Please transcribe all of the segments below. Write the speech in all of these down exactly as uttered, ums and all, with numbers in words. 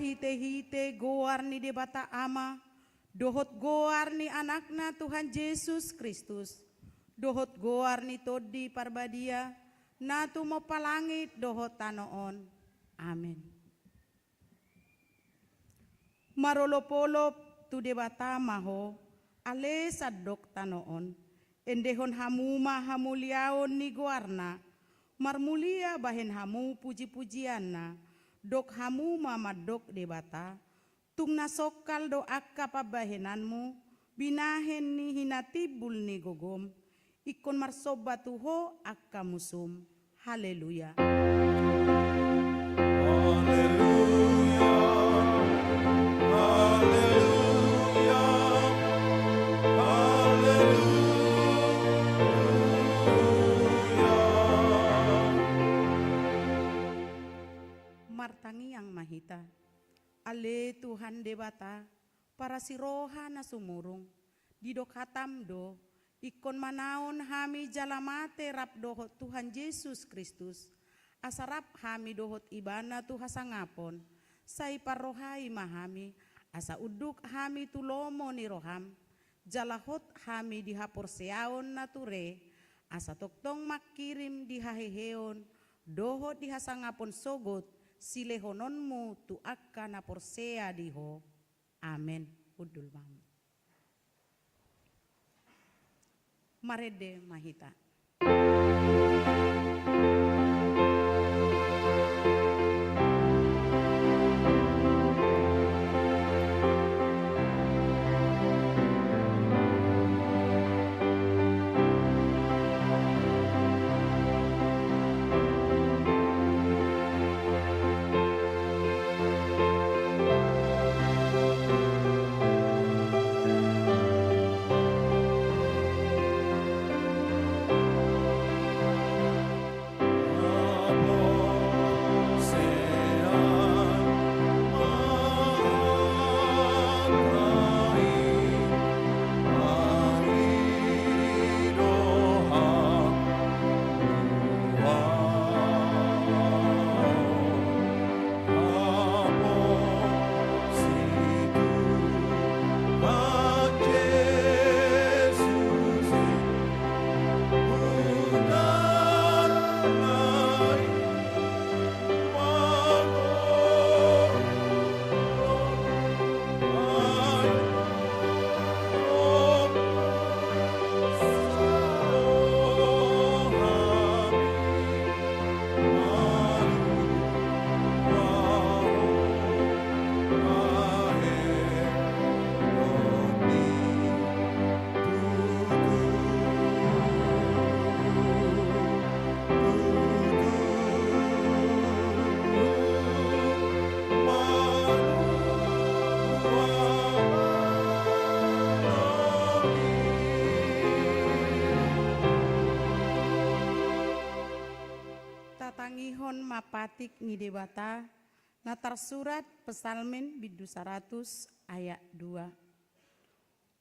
Marhite-hite goar ni Debata Ama, dohot goar ni Anakna Tuhan Jesus Kristus, dohot goar ni Tondi Parbadia, na tumompa langit dohot tano on. Amen. Marolop-olop tu Debata ma ho, ale sandok tano on. Endehon hamu ma hamuliaon ni goarna, marmulia bahen hamu puji-pujianna, dok hamu ma mandok Debata, tung na songkal do angka pambahenanmu, binahen ni hinatimbul ni gogom, ingkon marsomba tu ho angka musum. Haleluya. Haleluya. Haleluya. Haleluya. Martangiang ma hita. Ale Tuhan Debata, parasi roha na sumurung, didok hatam do, ingkon manaon hami jala mate rap dohot Tuhan Jesus Kristus, asa rap hami dohot Ibana tu hasangapon, sai parrohai ma hami, asa unduk hami tu lomo ni roham, jala hot hami di haporseaon na ture, asa tongtong mangkirim di haheheon, dohot di hasangapon sogot, silehononmu tu angka na porsea di ho. Amen. Hundul ma hamu. Marende ma hita. Tatangihon ma patik ni Debata, na tarsurat Psalmen bindu saratus ayat dua.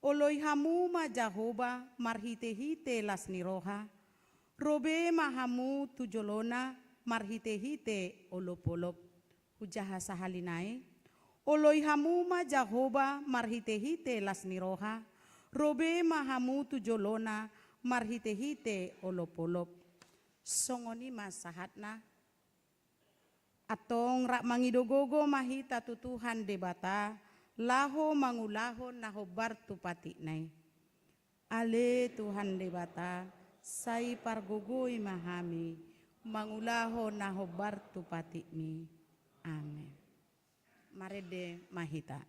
Oloi hamu ma Jahowa marhite-hite las ni roha, ro be ma hamu tu jolona marhite-hite olop-olop. Hujaha sahali nai. Oloi hamu ma Jahowa marhite-hite las ni roha, ro be ma hamu tu jolona marhite-hite olop-olop. Songon i ma sahatna. Antong rap mangido gogo ma hita tu Tuhan Debata, laho mangulahon na hombar tu patikna i. Ale Tuhan Debata, sai pargogoi ma hami, mangulahon na hombar tu patikmi. Amen. Marende ma hita.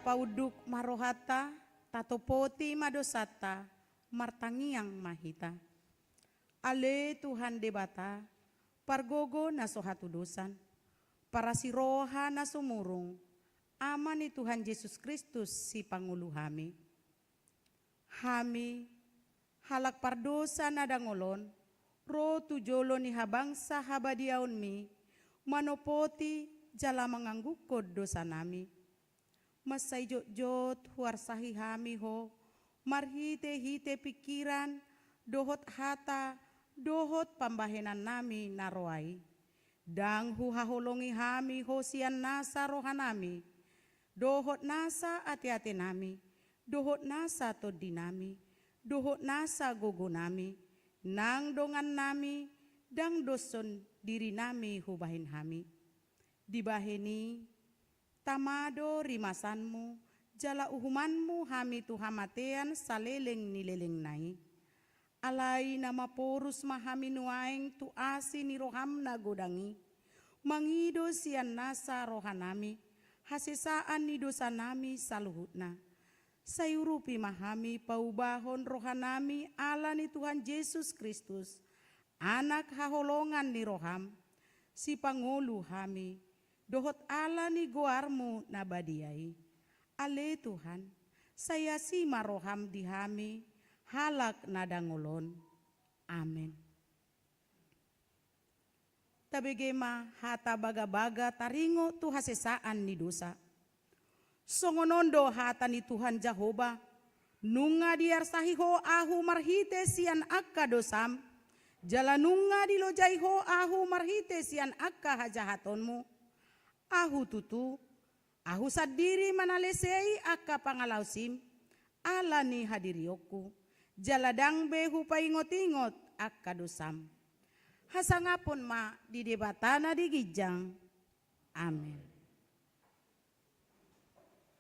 Paunduk ma rohanta, tatopoti ma dosanta, martangiang ma hita. Ale Tuhan Debata, pargogo na so hatudosan, parasi roha na sumurung, Ama ni Tuhan Jesus Kristus, sipangolu hami. Hami, halak pardosa na dangol on, ro tu jolo ni habangsa habadiaonmi, manopoti jala manganggungkon dosanami. Mansai jotjot huarsahi hami ho, marhitehite pingkiran, dohot hata, dohot pambahenannami na roa i. Ndang huhaholongi hami ho sian nasa rohanami, dohot nasa ateatenami, dohot nasa tondinami, dohot nasa gogonami, nang dongannami, ndang doshon dirinami hubahen hami. Dibahen i, tama do rimasanmu, jala uhumanmu hami tu hamatean saleleng ni lelengna i. Alai na maporus ma hami nuaeng tu asi ni roham na godang i, mangido sian nasa rohanami, hasesaan ni dosanami saluhutna. Sai urupi ma hami paubahon rohanami ala ni Tuhan Jesus Kristus, Anak haholongan ni roham, sipangolu hami, dohot ala ni goarmu na badia i. Ale Tuhan, sai asi ma roham di hami, halak na dangol on. Amen. Tabege ma hata bagabaga taringot tu hasesaan ni dosa. Songon on do hata ni Tuhan Jahowa, nunga diarsahi ho ahu marhite sian angka dosam, jala nunga dilojai ho ahu marhite sian angka hajahatonmu. Ahu tutu, ahu sandiri manalesei angka pangalaosim, ala ni hadirionku, jala ndang be hupaingotingot angka dosam. Hasangapon ma di Debata na di ginjang. Amen.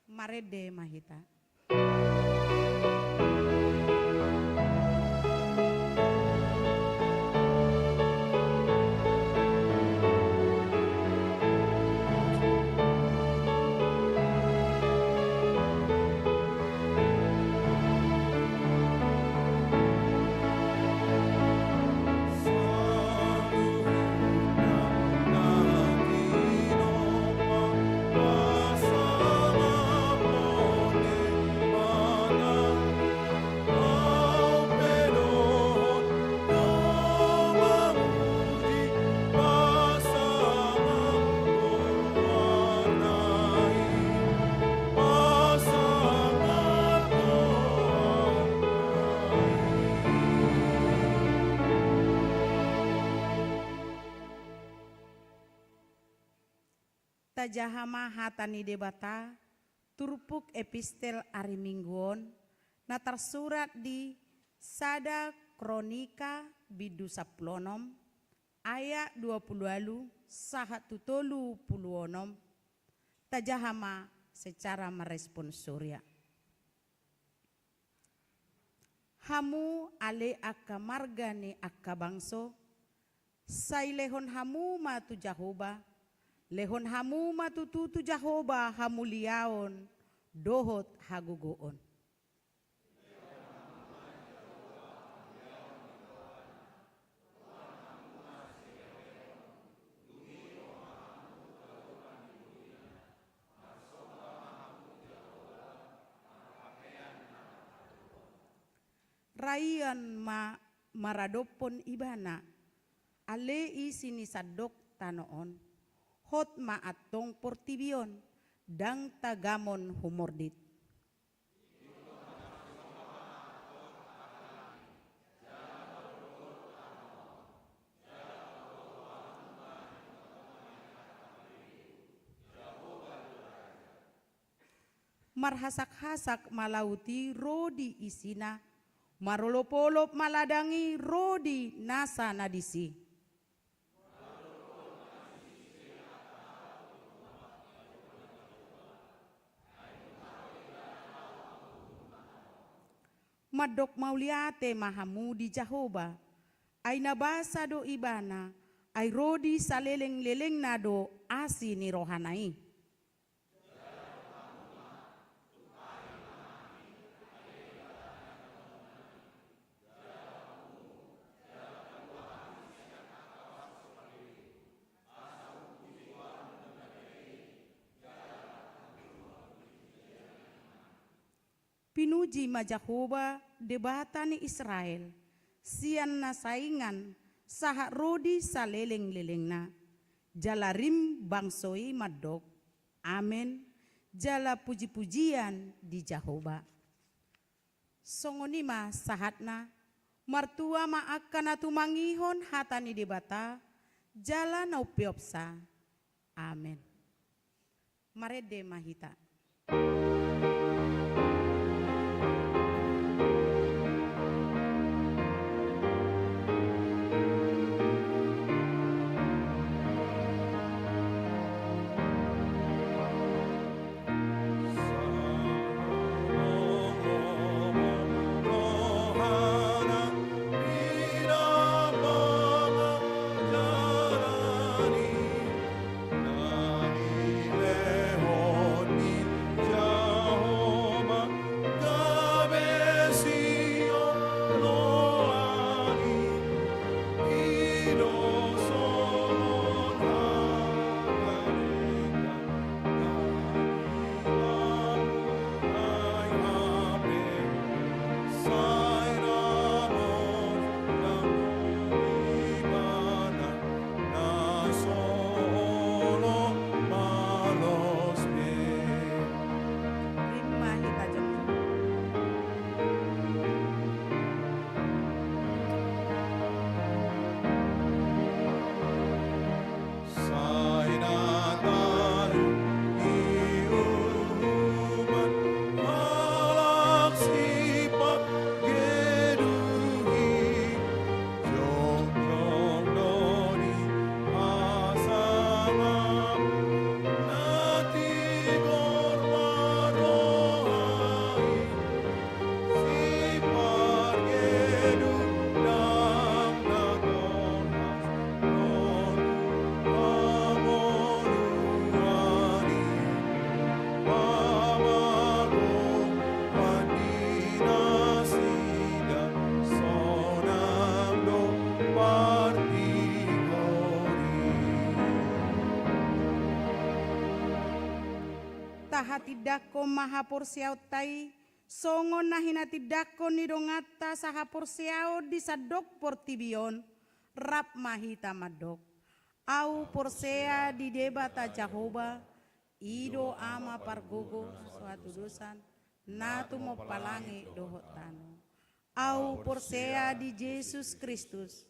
Marende ma hita. Tajaha ma hata ni Debata, turpuk epistel ari Minggu on, na tarsurat di Sada Kronika bindu sampulu onom, ayat dua pulu ualu sahat tu tolu pulu onom. Tajaha ma secara marresponsoria. Hamu ale angka marga ni angka bangso, sai lehon hamu ma tu Jahowa, lehon hamu ma tutu tu Jahowa hamuliaon dohot hagogoon. Raian ma maradophon Ibana, ale isi ni sandok tano on, hot ma antong portibi on, ndang tagamon humordit. Marhasakhasak ma laut i ro di isina, marolopolop ma ladang i ro di nasa na disi. Mandok mauliate ma hamu di Jahowa, ai na basa do Ibana, ai ro di salelenglelengna do asi ni rohana i. Pinuji ma Jahowa, Debata ni Israel, sian na saingan sahat ro di salelenglelengna. Jala rim bangso i mandok: Amen. Jala pujipujian di Jahowa. Songon i ma sahatna. Martua ma angka na tumangihon hata ni Debata jala na umpeopsa. Amen. Marende ma hita. Sai na tahu ni uhuman halak sipargeduk i, jongjong do di hasangapon na tigor ma roha i. Tahatindangkon ma haporseaonta i, songon na hinatindangkon ni donganta sahaporseaon di sandok portibi on, rap ma hita mandok: Ahu porsea di Debata Jahowa, i do Ama pargogo na so hatudosan, na tumompa langit dohot tano. Ahu porsea di Jesus Kristus,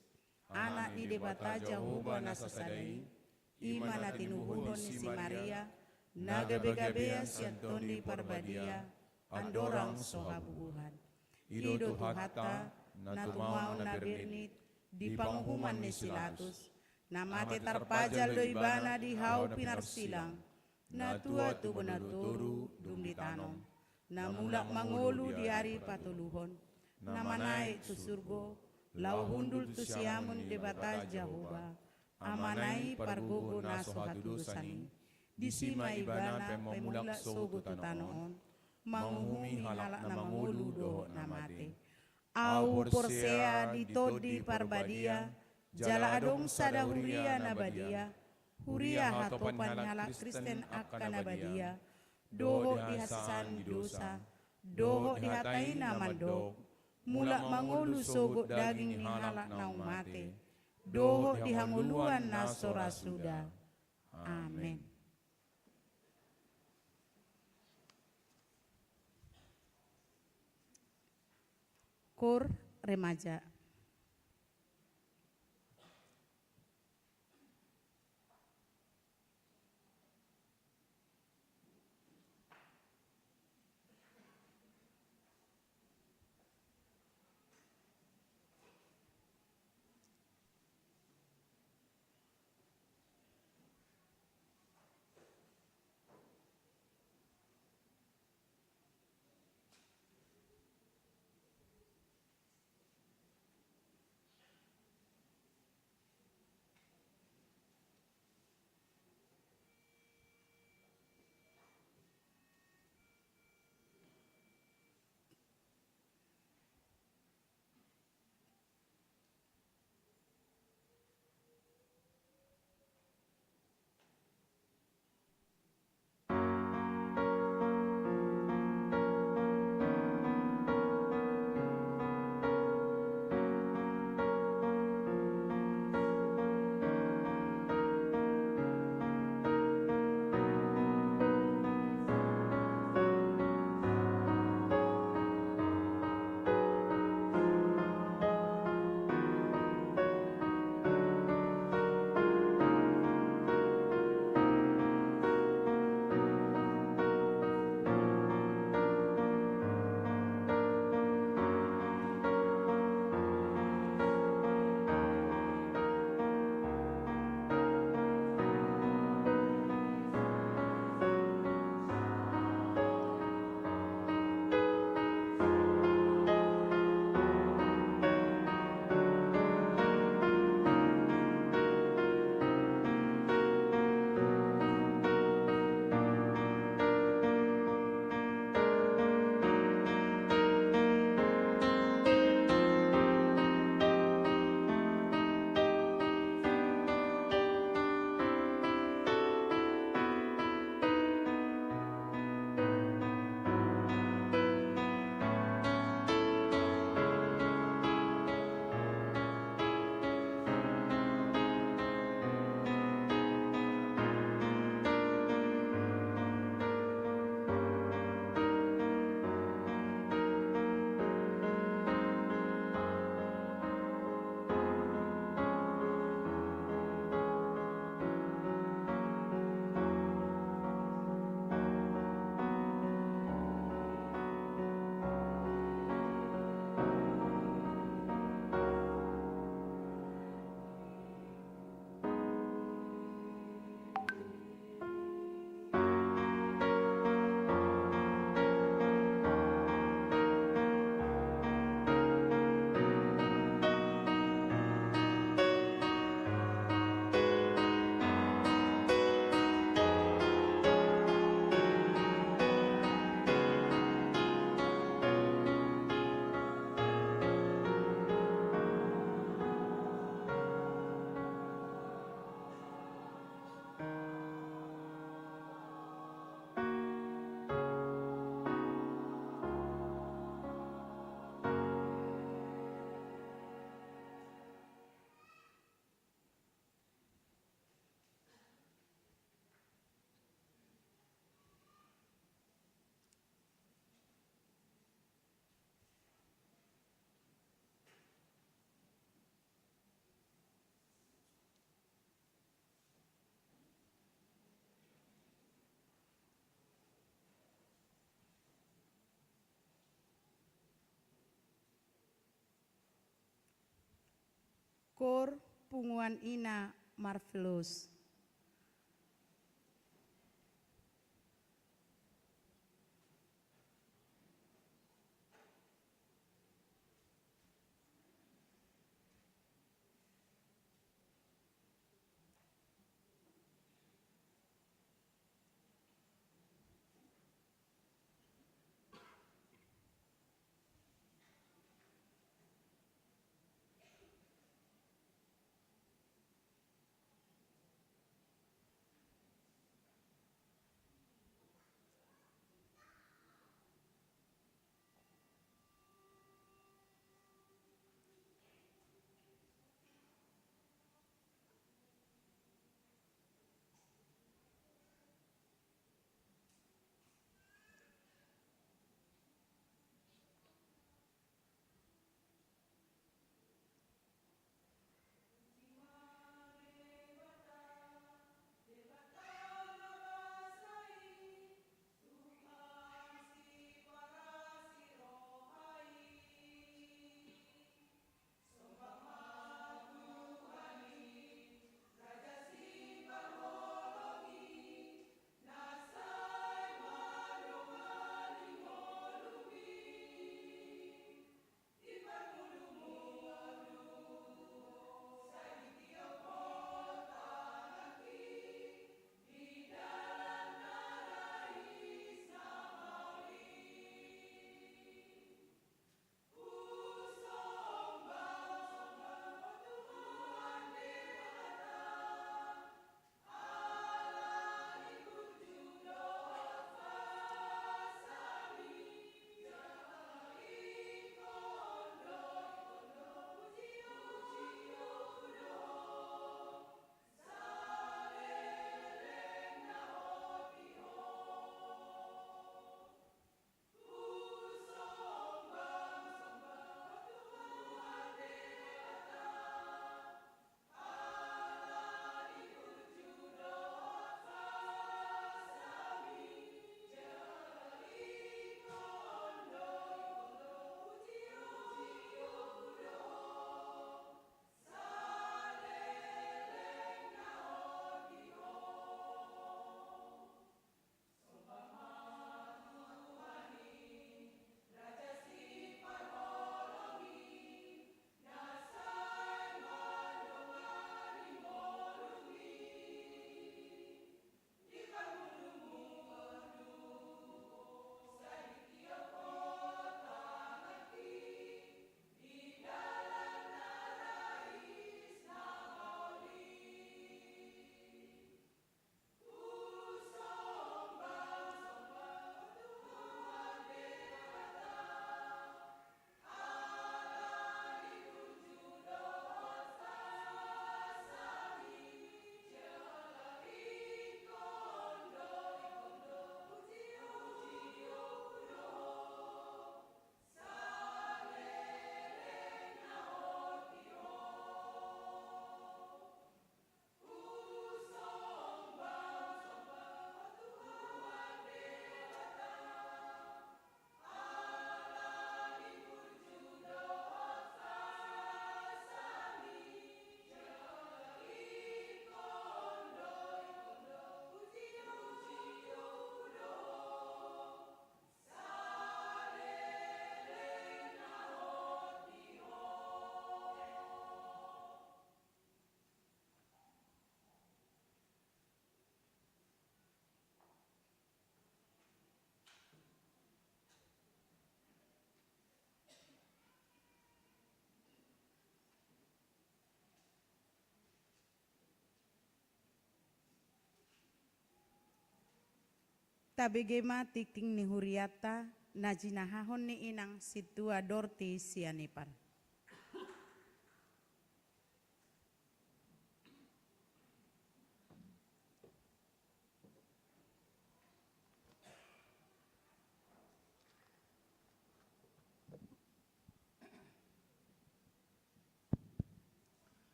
Anak ni Debata Jahowa na sasada i, i ma na tinubuhon ni si Maria, na gabegabean sian Tondi Parbadia, andorang so habubuhan. I do Tuhanta, na tumaon na bernit di panguhuman ni si Latus, na mate tarpajal do ibana di hau pinarsilang, na tua tu bona toru dung ditanom, na mulak mangolu di ari patoluhon, na manaek tu surgo, laho hundul tu siamun ni Debata Jahowa, Amana i pargogo na so hatudosan i. Disi ma ibana pe mulak sogot tu tano on, manguhumi halak na mangolu dohot na mate. Ahu porsea di Tondi Parbadia, jala adong sada huria na badia, huria hatopan ni halak Kristen angka na badia, dohot di hasesaan ni dosa, dohot di hata i na mandok, mulak mangolu sogot daging ni halak naung mate, dohot di hangoluan na so ra suda. Amen. Koor remaja. Kor punguan ina marvelos. Tabege ma tingting ni hurianta na jinahahon ni inang sintua Dorti Sianipar.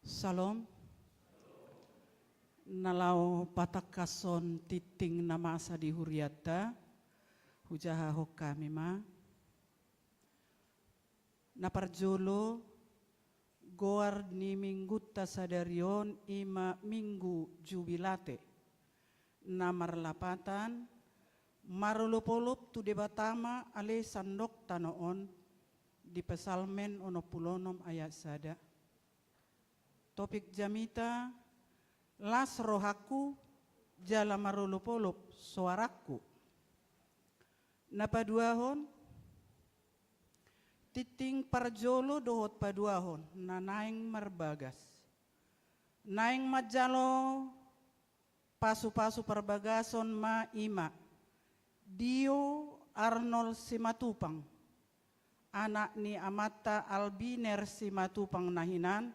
Syalom. Na laho patangkashon tingting na masa di hurianta, hujahahon hami ma. Na parjolo, Goar ni minggunta sadari on i ma Minggu Jubilate, na marlapatan marolopolop tu Debata ma ale sandok tano on, di Psalmen onom pulu onom ayat sada. Topik jamita: Las rohangku jala marolopolop soarangku. Na paduahon, tingting parjolo dohot paduahon na naeng marbagas. Naeng manjalo pasupasu parbagason ma i ma Dio Arnold Simatupang, anak ni amanta Albiner Simatupang na hinan,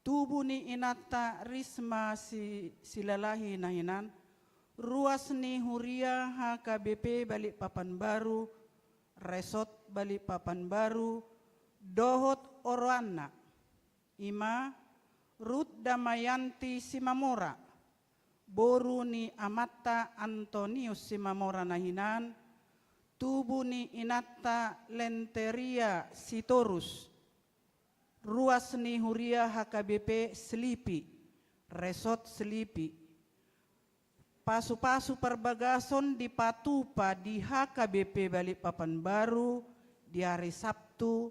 tubu ni inanta Risma Si-, Silalahi na hinan, ruas ni huria H K B P Balikpapan Baru, Resort Balikpapan Baru, dohot oroanna, i ma Rut Damayanti Simamora, boru ni amanta Antonius Simamora na hinan, tubu ni inanta Lenteria Sitorus, ruas ni huria H K B P Slipi, Resort Slipi. Pasupasu parbagason dipatupa di H K B P Balikpapan Baru di ari Sabtu,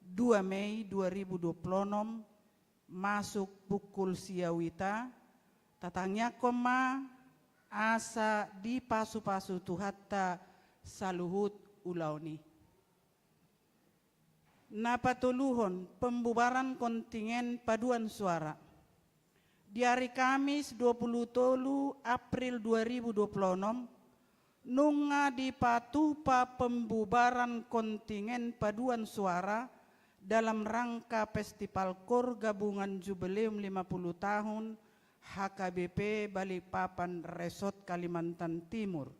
dua Mei dua ribu dua pulu onom, masuk pukul sia uita. Tatangiangkon ma asa dipasupasu Tuhanta saluhut ulaon i. Na patoluhon, pembubaran kontingen paduan suara. Di ari Kamis dua pulu tolu April dua ribu dua pulu onom, nunga dipatupa pembubaran kontingen paduan suara dalam rangka Festival Koor Gabungan Jubileum lima puluh tahun H K B P Balikpapan Resort Kalimantan Timur.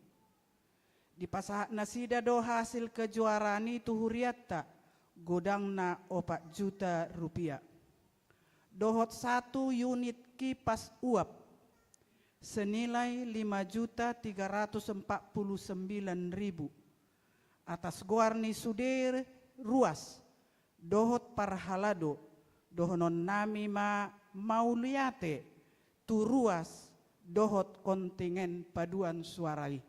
Dipasahat nasida do hasil kejuaraan i tu hurianta, godangna opat juta rupiah. Dohot satu unit kipas uap senilai lima juta tiga ratus empat puluh sembilan ribu. Atas goar ni sude ruas dohot parhalado, dohononnami ma mauliate tu ruas dohot kontingen paduan suara i.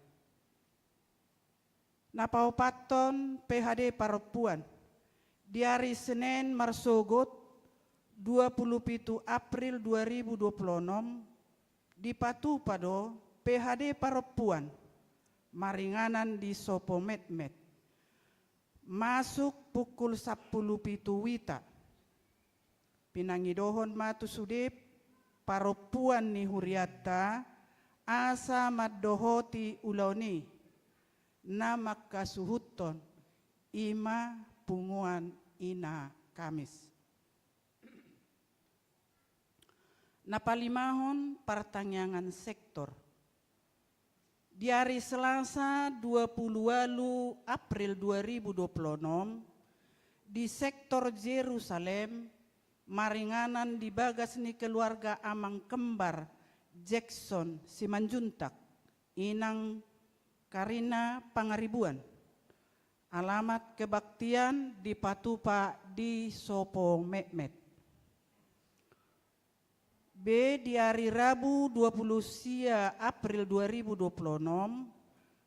Na paopathon, P H D parompuan. Di ari Senen marsogot, dua pulu pitu April dua ribu dua pulu onom, dipatupa do P H D parompuan maringanan di Sopo Metmet, masuk pukul sampulu pitu uita. Pinangidohon ma tu sude parompuan ni hurianta asa mandohoti ulaon i, na manghasuhuthon i ma punguan Ina Kamis. Na palimahon, partangiangan sektor. Di ari Selasa dua pulu ualu April dua ribu dua pulu onom, di sektor Jerusalem, maringanan di bagas ni keluarga amang kembar Jackson Simanjuntak, inang Karina Pangaribuan. Alamat kebaktian dipatupa di Sopo Metmet. Be di ari Rabu dua pulu sia April dua ribu dua pulu onom,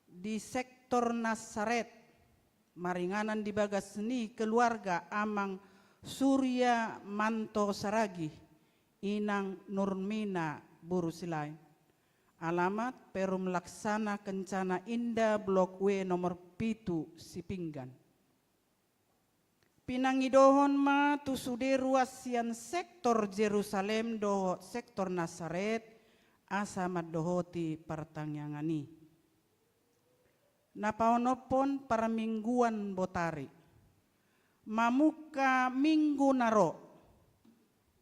di sektor Nasaret, maringanan di bagas ni keluarga amang Surya Manto Saragih, inang Nurmina boru Silaen. Alamat Perum Laksana Kencana Indah Blok W nomor pitu Sipinggan. Pinangidohon ma tu sude ruas sian sektor Jerusalem dohot sektor Nasaret asa mandohoti partangiangan i. Na paonomhon, parmingguan botari. Mamungka minggu na ro,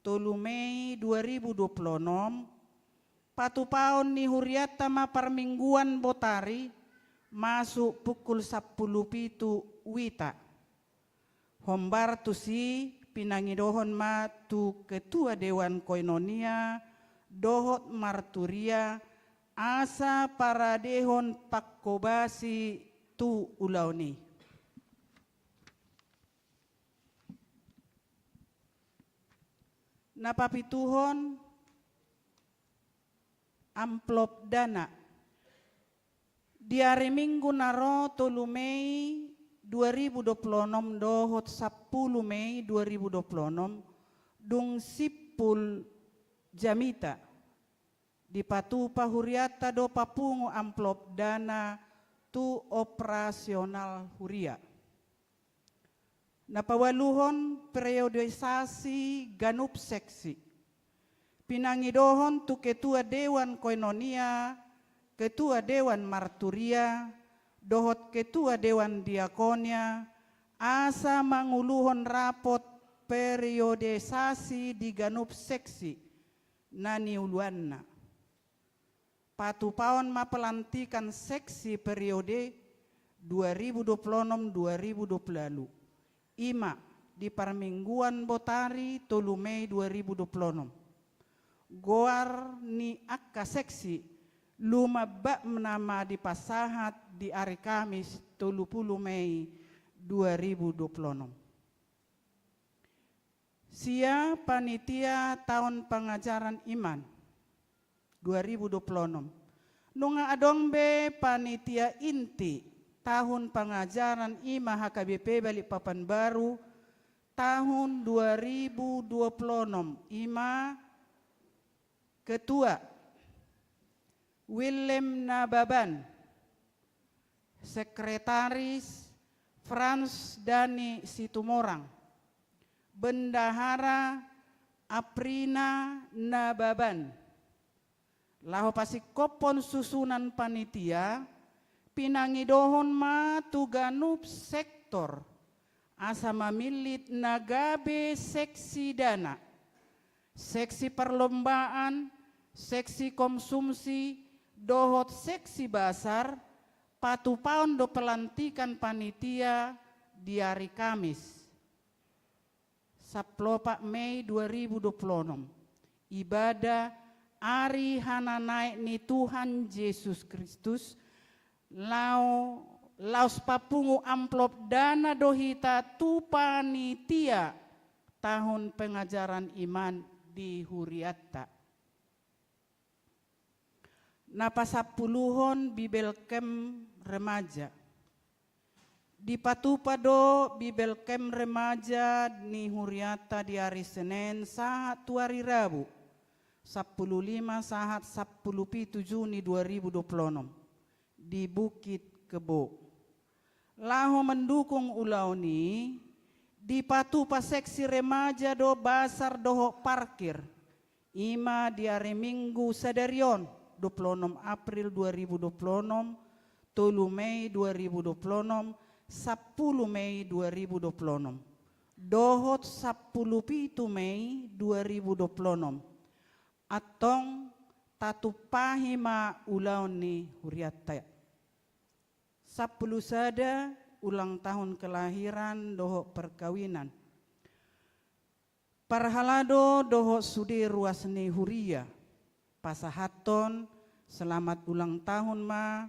tolu Mei dua ribu dua pulu onom, patupaon ni hurianta ma parmingguan botari, masuk pukul sampulu pitu uita. Hombar tusi, pinangidohon ma tu Ketua Dewan Koinonia dohot marturia asa paradehon pangkobasi tu ulaon i. Na papituhon, amplop dana. Di ari Minggu na ro, tolu Mei dua ribu dua pulu onom dohot sampulu Mei dua ribu dua pulu onom, dung simpul jamita, dipatupa hurianta do papungu amplop dana tu operasional huria. Na paualuhon, periodisasi ganup seksi. Pinangidohon tu ketua dewan koinonia, ketua dewan marturia, dohot ketua dewan diakonia, asa manguluhon rapot periodisasi di ganup seksi na niuluanna. Patupaon ma pelantikan seksi periode dua ribu dua pulu onom dua ribu dua pulu ualu. I ma di parmingguan botari, tolu Mei dua ribu dua pulu onom. Goar ni angka seksi lumambak nama dipasahat di ari Kamis, tolu pulu Mei dua ribu dua pulu onom. Sia panitia taon pangajaran iman dua ribu dua pulu onom. Nunga adong be panitia inti tahun pangajaran i ma H K B P Balikpapan Baru tahun dua ribu dua pulu onom, i ma ketua Willem Nababan, sekretaris Frans Dani Situmorang, bendahara Aprina Nababan. Laho pasingkophon susunan panitia, pinangidohon ma tu ganup sektor asa mamillit na gabe seksi dana, seksi parlombaan, seksi konsumsi, dohot seksi basar, patupaon do pelantikan panitia di ari Kamis, sampulu opat Mei dua ribu dua pulu onom, ibadah ari hananaek ni Tuhan Jesus Kristus, lao laos papungu amplop dana do hita tu panitia tahun pengajaran iman di hurianta. Na pasampuluhon, Bibelkem remaja. Dipatupa do Bibelkem remaja ni hurianta di ari Senen sahat tu ari Rabu, sampulu lima sahat sampulu pitu Juni dua ribu dua pulu onom, di Bukit Kebo. Laho mendukung ulaon i, dipatupa seksi remaja do basar dohot parkir. I ma di ari Minggu sadari on, dua pulu onom April dua ribu dua pulu onom, tolu Mei dua ribu dua pulu onom, sampulu Mei dua ribu dua pulu onom, dohot sampulu pitu Mei dua ribu dua pulu onom. Antong tatumpahi ma ulaon ni hurianta. Sampulu sada, ulang tahun kelahiran dohot perkawinan. Parhalado dohot sude ruas ni huria, pasahathon selamat ulang tahun ma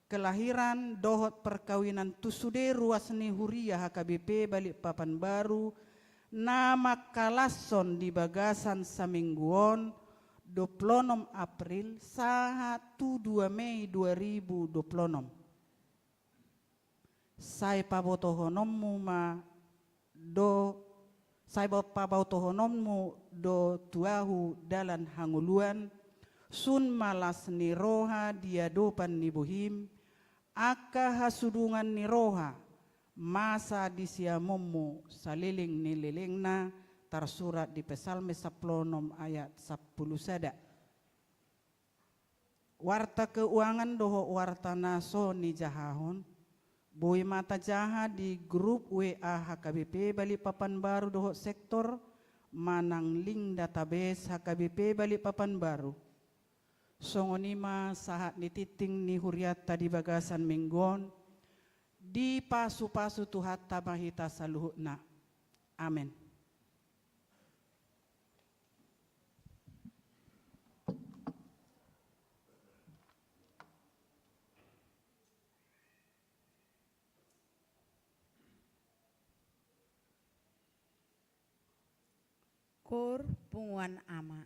kelahiran dohot perkawinan tu sude ruas ni huria H K B P Balikpapan Baru, na mangkalashon di bagasan saminggu on, dua pulu onom April sahat tu dua Mei dua ribu dua pulu onom. Sai pabotohononmu ma do, sai ba-, pabotohononmu do tu ahu dalan hangoluan, sun ma las ni roha di adopan ni bohim, angka hasudungan ni roha, masa di siamunmu saleleng ni lelengna, tarsurat di Psalmen sampulu onom ayat sampulu sada. Warta keuangan dohot warta na so nijahahon, boi ma tajaha di grup W A H K B P Balikpapan Baru dohot sektor, manang link database H K B P Balikpapan Baru. Songon i ma sahat ni tingting ni hurianta di bagasan minggu on, dipasupasu Tuhanta ma hita saluhutna. Amen. Pur, punguan ama.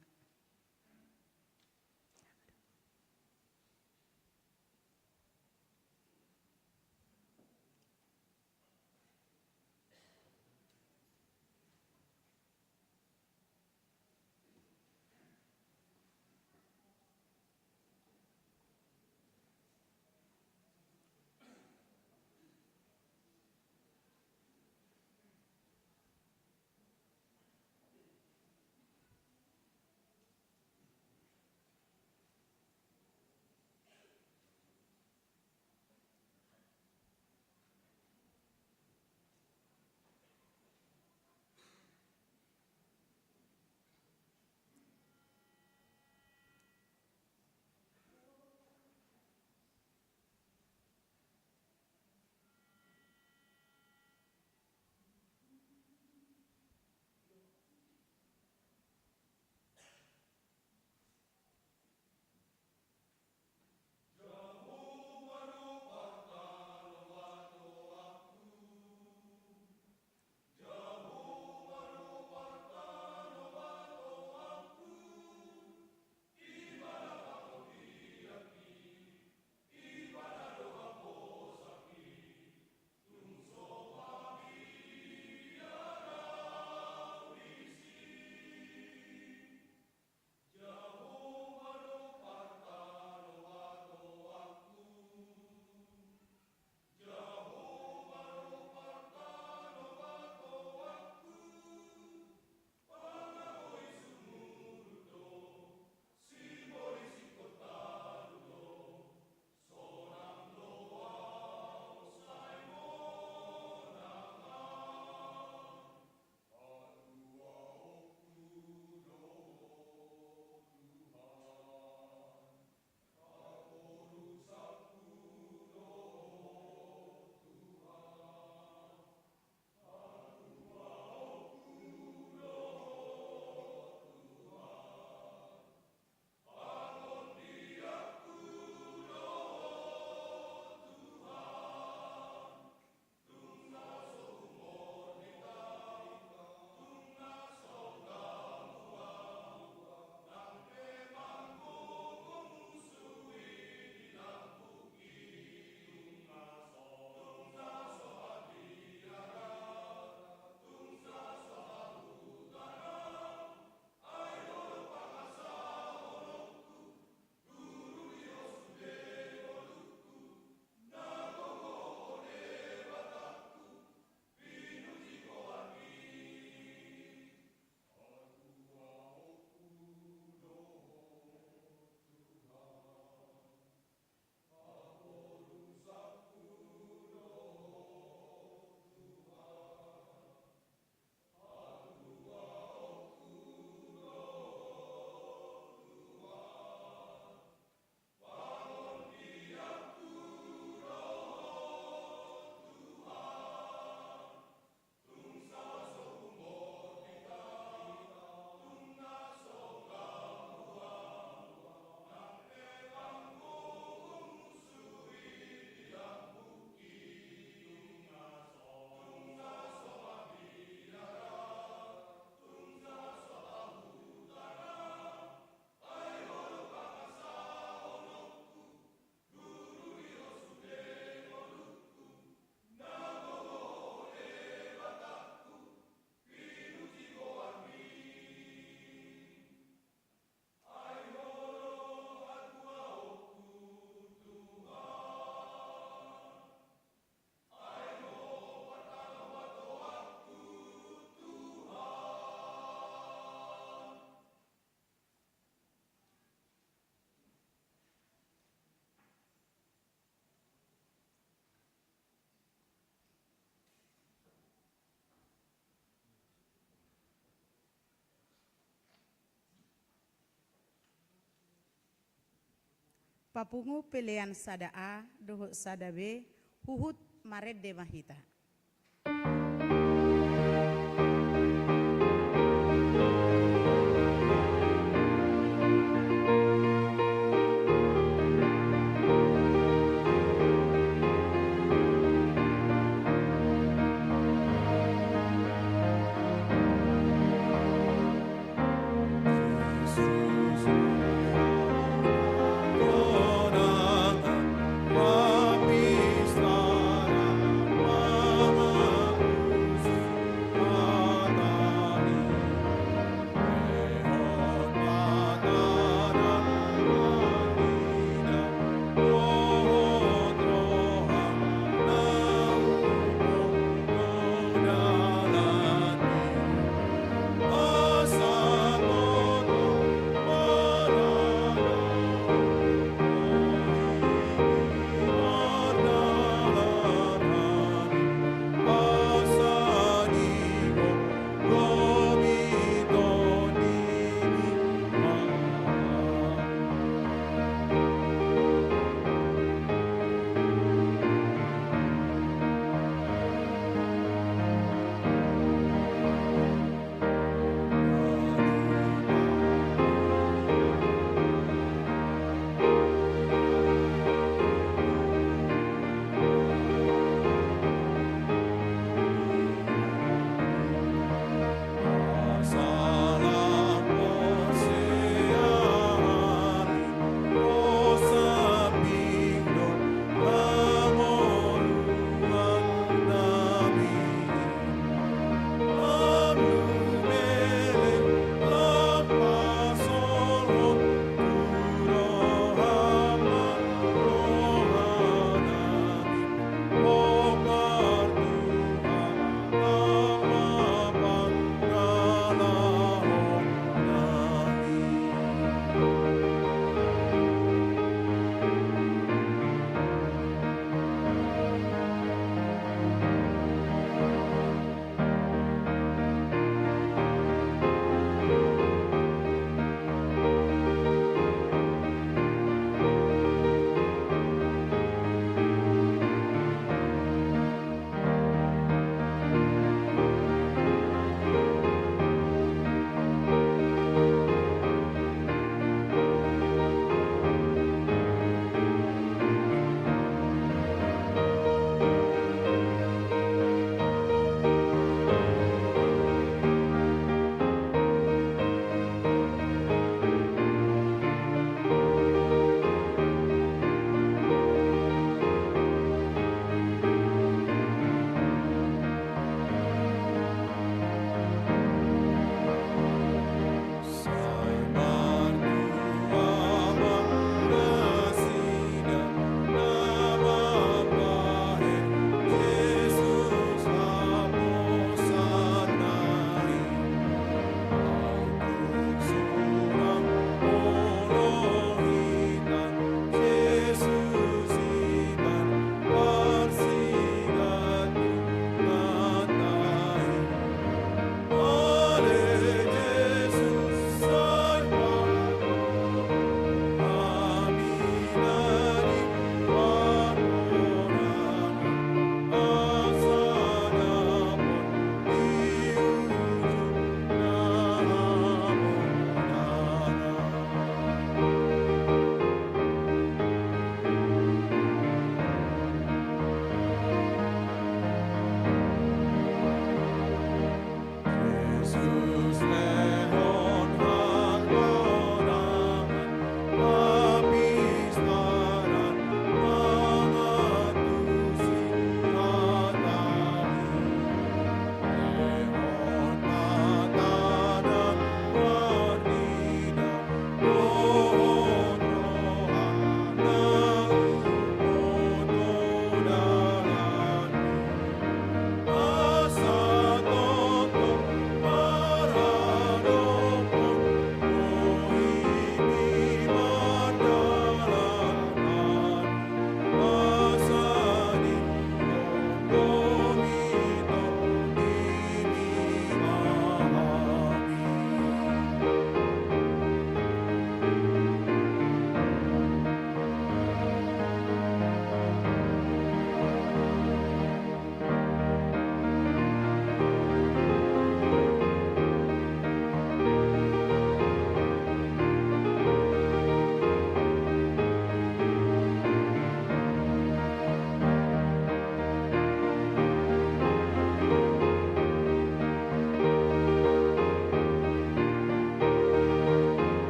Papungu pelean sada A dohot sada B, huhut marende ma hita.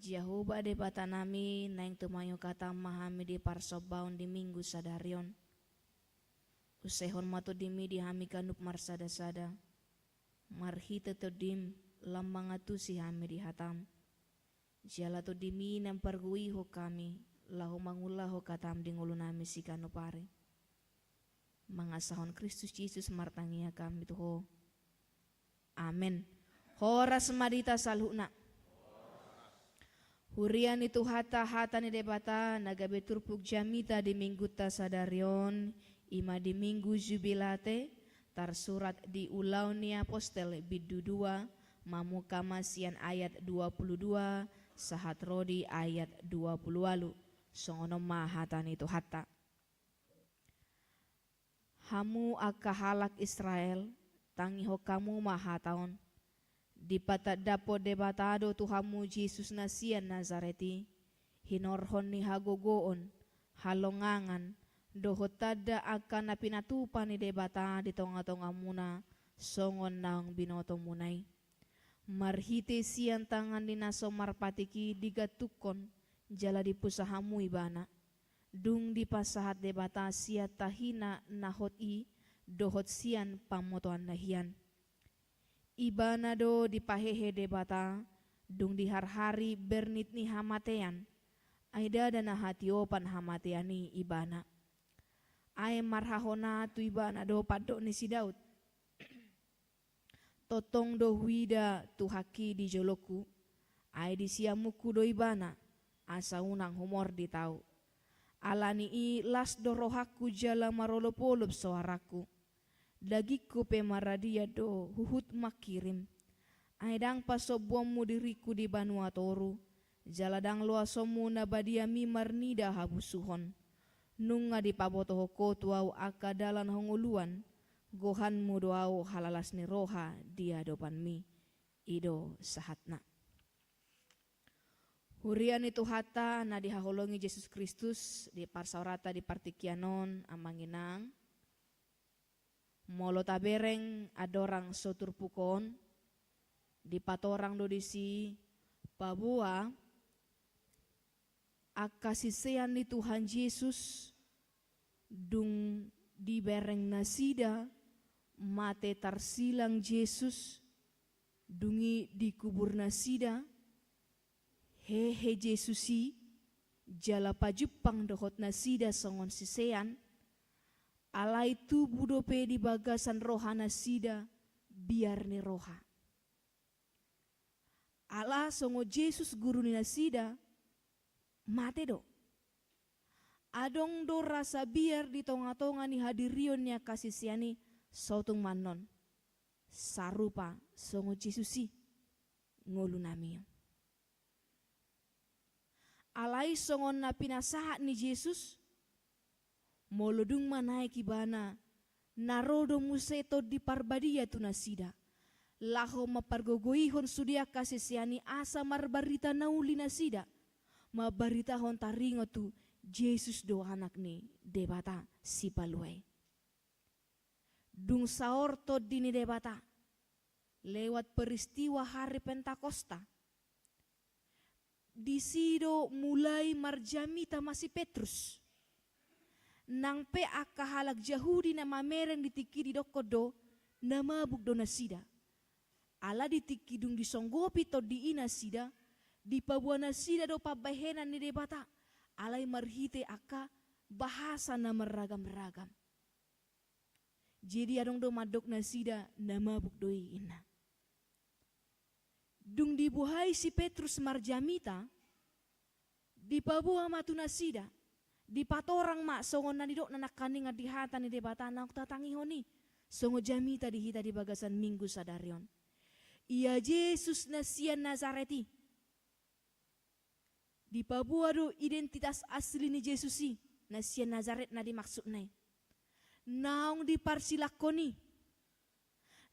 Jahowa Debatanami, naeng tumahi hatam ma hami di parsombaon di Minggu sadari on. Usehon ma tondimi di hami ganup marsada-sada, marhite tondim lam mangantusi hami di hatam. Jala tondimi na mampargoihon hami laho mangulahon hatam di ngolunami siganup ari. Mangasahon Kristus Jesus martangiang hami tu Ho. Amen. Horas ma di hita saluhutna. Huria ni Tuhanta, hata ni Debata na gabe turpuk jamita di Minggunta sadari on, i ma di Minggu Jubilate, tarsurat di Ulaon ni Apostel bindu dua, mamungka ma sian ayat dua pulu dua sahat ro di ayat dua pulu ualu. Songon on ma hata ni Tuhanta. Hamu angka halak Israel, tangihon hamu ma hata on. Dipatandahon Debata do tu hamu Jesus na sian Nasaret i, hinorhon ni hagogoon, halongangan, dohot tanda angka na pinatupa ni Debata di tonga-tongamuna, songon naung binotomuna i. Marhite sian tangan ni na so marpatik i digantungkon, jala dipusa hamu ibana. Dung dipasahat Debata sian tahina na hot i, dohot sian pamotoanna hian. Ibana do dipahehe Debata, dung diharhari bernit ni hamatean, ai ndada na hatiopan hamatean i ibana. Ai marhahona tu ibana do pandok ni si Daud. Tongtong do huida Tuhanki di jolongku, ai di siamunku do ibana, asa unang humordit ahu. Ala ni i las do rohangku jala marolop-olop soarangku. Dagingku pe maradian do huhut mangkirim. Ai ndang pasombuonmu diringku di banua toru, jala ndang loasonmu na badiami marnida habusuhon. Nunga dipabotohon Ho tu ahu angka dalan hangoluan, gohanmu do ahu halalas ni roha di adopanmi. I do sahatna. Huria ni Tuhanta na dihaholongi Jesus Kristus, di parsaoranta di partingkian on, amang inang. Molo tabereng andorang so turpuk on, dipatorang do disi paboa angka sisean ni Tuhan Jesus, dung dibereng nasida, mate tarsilang Jesus, dung i dikubur nasida, hehe Jesus i, jala pajumpang dohot nasida songon sisean, alai tubu dope di bagasan roha nasida biar ni roha. Ala songon Jesus guru ni nasida, mate do. Adong do rasa biar di tonga-tonga ni hadirion ni angka sisean i, sotung ma annon. Sarupa songon Jesus i ngolunami on. Alai songon na pinasahat ni Jesus, molo dung manaek ibana, na ro do muse Tondi Parbadia tu nasida, laho mampargogoihon sude angka sisean i asa marbarita na uli nasida, mambaritahon taringot tu Jesus do Anak ni Debata Sipalua i. Dung saor Tondi ni Debata, lewat peristiwa hari Pentakosta, disi do mulai marjamita ma si Petrus. Nang pe angka halak Jahudi na mamereng di tingki i didokkon do, na mabuk do nasida. Ala di tingki dung disonggopi Tondi i nasida, dipaboa nasida do pambahenan ni Debata, alai marhite angka bahasa na marragam-ragam. Jadi adong do mandok nasida, na mabuk do i, inna. Dung dibuhai si Petrus marjamita, dipaboa ma tu nasida, dipatorang ma songon na nidokna nangkaningan di hata ni Debata naung tatangihon i, songon jamita di hita di bagasan Minggu sadari on. Ia Jesus na sian Nasaret i. Dipaboa do identitas asli ni Jesus i, na sian Nasaret na dimaksudna i. Naung diparsilangkon i,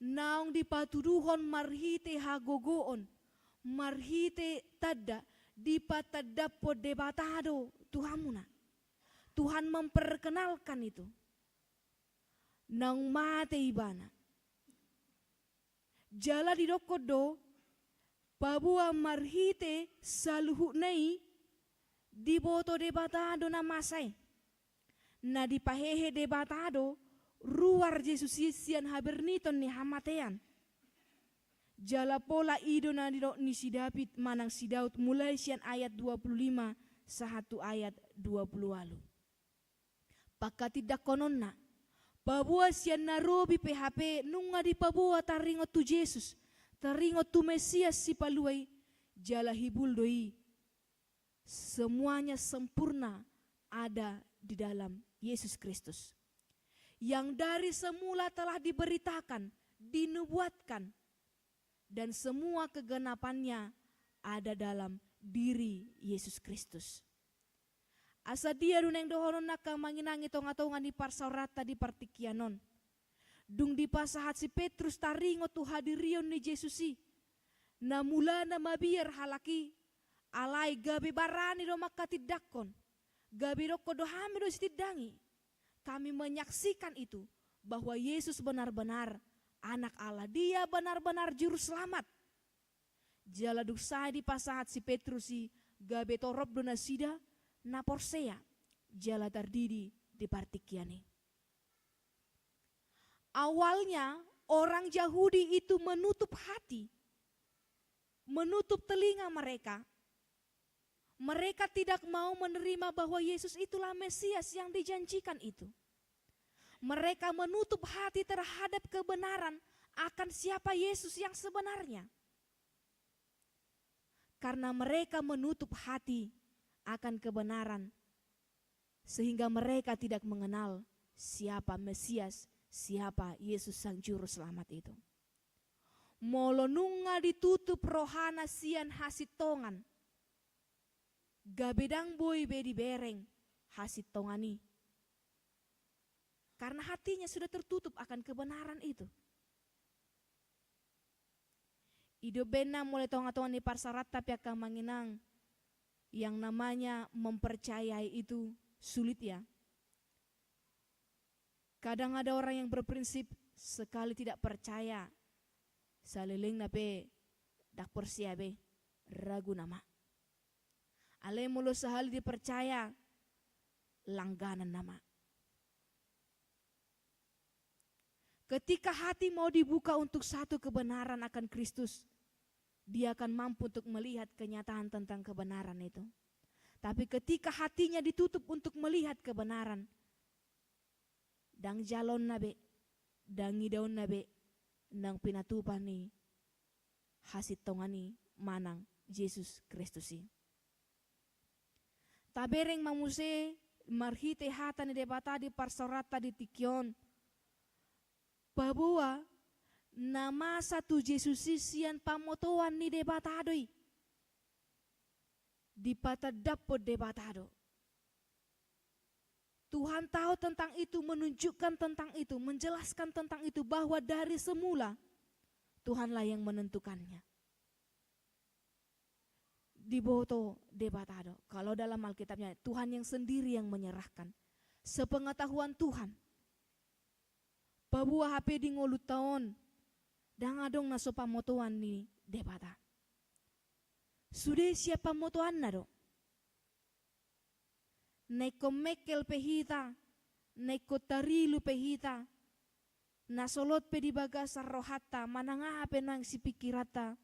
naung dipatuduhon marhite hagogoon, marhite tanda, dipatandahon Debata do tu hamuna. Tuhan memperkenalkan itu. Naung mate ibana. Jala didokkon do, Paboa marhite saluhutna i diboto Debata do na masa i. Na dipahehe Debata do ruar Jesus i sian haberniton ni hamatean. Jala pola i do na nidok ni si David manang si Daud mulai sian ayat dua puluh lima sahat tu ayat dua puluh ualu. Pangkatindangkononna, paboa sian na robi pe hape nunga dipaboa taringot tu Jesus, taringot tu Mesias Sipalua i, jala hibul do i. Semuanya sempurna ada di dalam Yesus Kristus. Yang dari semula telah diberitakan, dinubuatkan, dan semua kegenapannya ada dalam diri Yesus Kristus. Asa dia do naeng dohonon angka amang inang i tongatonga ni parsaoranta di partingkian on. Dung dipasahat si Petrus taringot tu hadirion ni Jesus i, na mulana mabiar halak i, alai gabe barani do mangkatindangkon, gabe dokkon do hami do sitindangi. Kami menyaksikan itu, bahwa Yesus benar-benar Anak Allah, Dia benar-benar Juru Selamat. Jala dung sae dipasahat si Petrus i, gabe torop do nasida na porsea jala tardidi di partingkian i. Awalnya orang Yahudi itu menutup hati, menutup telinga mereka. Mereka tidak mau menerima bahwa Yesus itulah Mesias yang dijanjikan itu. Mereka menutup hati terhadap kebenaran akan siapa Yesus yang sebenarnya. Karena mereka menutup hati akan kebenaran, sehingga mereka tidak mengenal siapa Mesias, siapa Yesus Sang Juru Selamat itu. Molo nunga ditutup rohana sian hasintongan, gabe ndang boi be dibereng hasintongan i. Karena hatinya sudah tertutup akan kebenaran itu. I do umbahen na molo di tongatonga ni parsaoranta pe angka amang inang, yang namanya mempercayai itu sulit ya. Kadang ada orang yang berprinsip sekali tidak percaya, salelengna pe ndang porsea be, ragu nama. Alai molo sahali dipercaya, langganan nama. Ketika hati mau dibuka untuk satu kebenaran akan Kristus, dia akan mampu untuk melihat kenyataan tentang kebenaran itu. Tapi ketika hatinya ditutup untuk melihat kebenaran, ndang jaloonna be, ndang idaonna be, naung pinatupa ni hasintongan i manang Jesus Kristus i. Tabereng ma muse marhite hata ni Debata di parsaoranta di tingki on, paboa na masa tu Jesus i sian pamotoan ni Debata do i. Dipatandaphon Debata do. Tuhan tahu tentang itu, menunjukkan tentang itu, menjelaskan tentang itu, bahwa dari semula Tuhanlah yang menentukannya. Diboto Debata do. Kalau dalam Alkitabnya, Tuhan yang sendiri yang menyerahkan. Sepengetahuan Tuhan. Paboa hape di ngolunta on, ndang adong na so pamotoan ni Debata. Sude sian pamotoanna do. Na ingkon mengkel pe hita, na ingkon tarilu pe hita, na solot pe di bagasan rohanta, manang aha pe naeng sipingkiranta,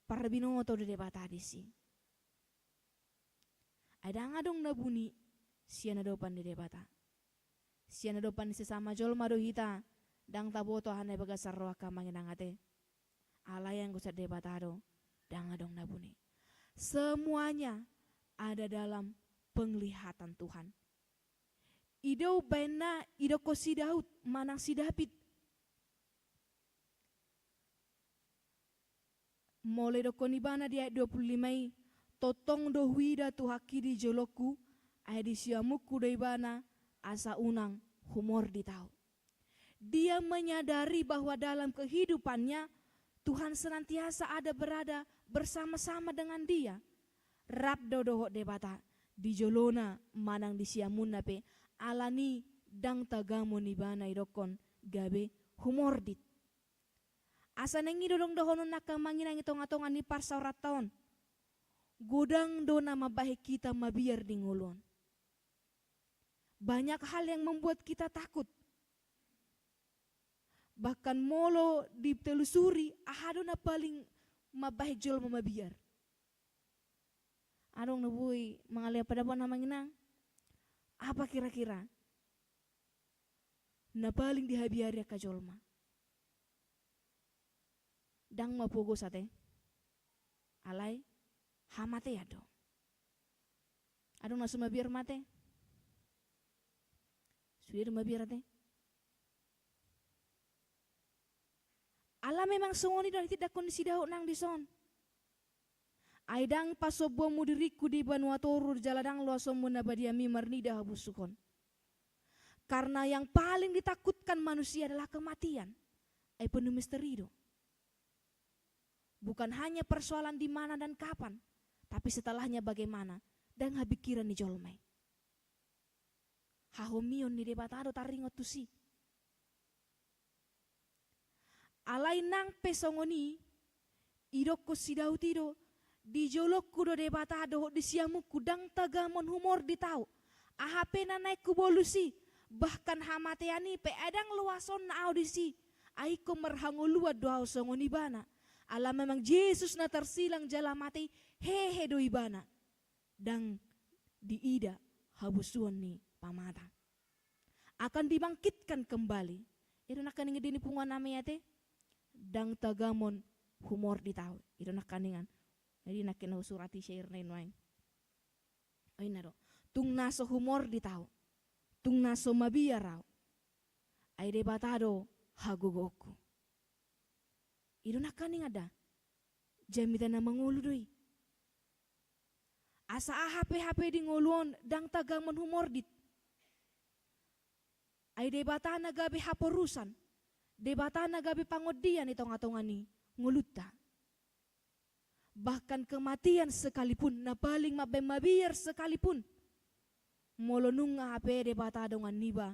parbinoto do Debata disi. Ai ndang adong na buni sian adopan ni Debata. Sian adopan ni sesama jolma do hita, ndang taboto aha na di bagasan roha angka amang inang ate. Alai anggo sian Debata do, ndang adong na buni. Semuanya ada dalam penglihatan Tuhan. I do umbahen na didokkon si Daud manang si David. Molo didokkon ibana di ayat dua puluh lima i, tongtong do huida Tuhanki di jolongku, ai di siamunku do ibana, asa unang humordit ahu. Dia menyadari bahwa dalam kehidupannya, Tuhan senantiasa ada berada bersama-sama dengan dia. Rap do dohot Debata di jolona manang di siamunna pe, alani ndang tagamon ibana didokkon gabe humordit. Asa naeng i do adong dohonon angka amang inang i tongatonga ni parsaoranta on. Godang do na mambahen hita mabiar di ngolu on. Banyak hal yang membuat kita takut. Bahkan molo ditelusuri, aha do na paling mambahen jolma mabiar? Adong na boi mangalehon pandapotan amang inang. Apa kira-kira na paling dihabiari angka jolma? Ndang ma pogos ate. Alai hamatean do. Adong na so mabiar mate? Sude do mabiar ate. Ala memang songon i do na ditindanghon ni si Daud nang dison. Ai ndang pasombuonmu diringku di banua toru jala ndang loasonmu na badiami marnida habusukon. Karena yang paling ditakutkan manusia adalah kematian. Ai penuh misteri do. Bukan hanya persoalan di mana dan kapan, tapi setelahnya bagaimana. Ndang hapikiran ni jolma i. Hahomion ni Debata do taringot tusi. Alai nang pe songon i, didokkon si Daud i do, di jolongku do Debata dohot di siamunku, ndang tagamon humordit ahu. Aha pe na naeng hubolus i, bahkan hamatean i pe, ai ndang loasonna ahu disi. Ai ingkon marhangoluan do ahu songon ibana. Ala memang Jesus na tarsilang jala mate i, hehe do ibana. Ndang diida habusuon ni pamata. Akan dibangkitkan kembali. I do nangkaningan di ni punguan nami ate. Ndang tagamon humordit ahu. I do nangkaningan. Jadi nangkin na husurat i syairna i nuaeng. O, inna do. Tung na so humordit ahu. Tung na so mabiar ahu. Ai Debata do hagogoonku. I do nangkaningan da. Jamita na mangolu do i. Asa aha pe hape di ngolu on ndang tagamon humordit. Ai Debata na gabe haporusan, Debata na gabe pangondian i tongatonga ni ngolunta. Bahkan kematian sekalipun, na paling mambahen mabiar sekalipun, molo nunga hape Debata dongan niba,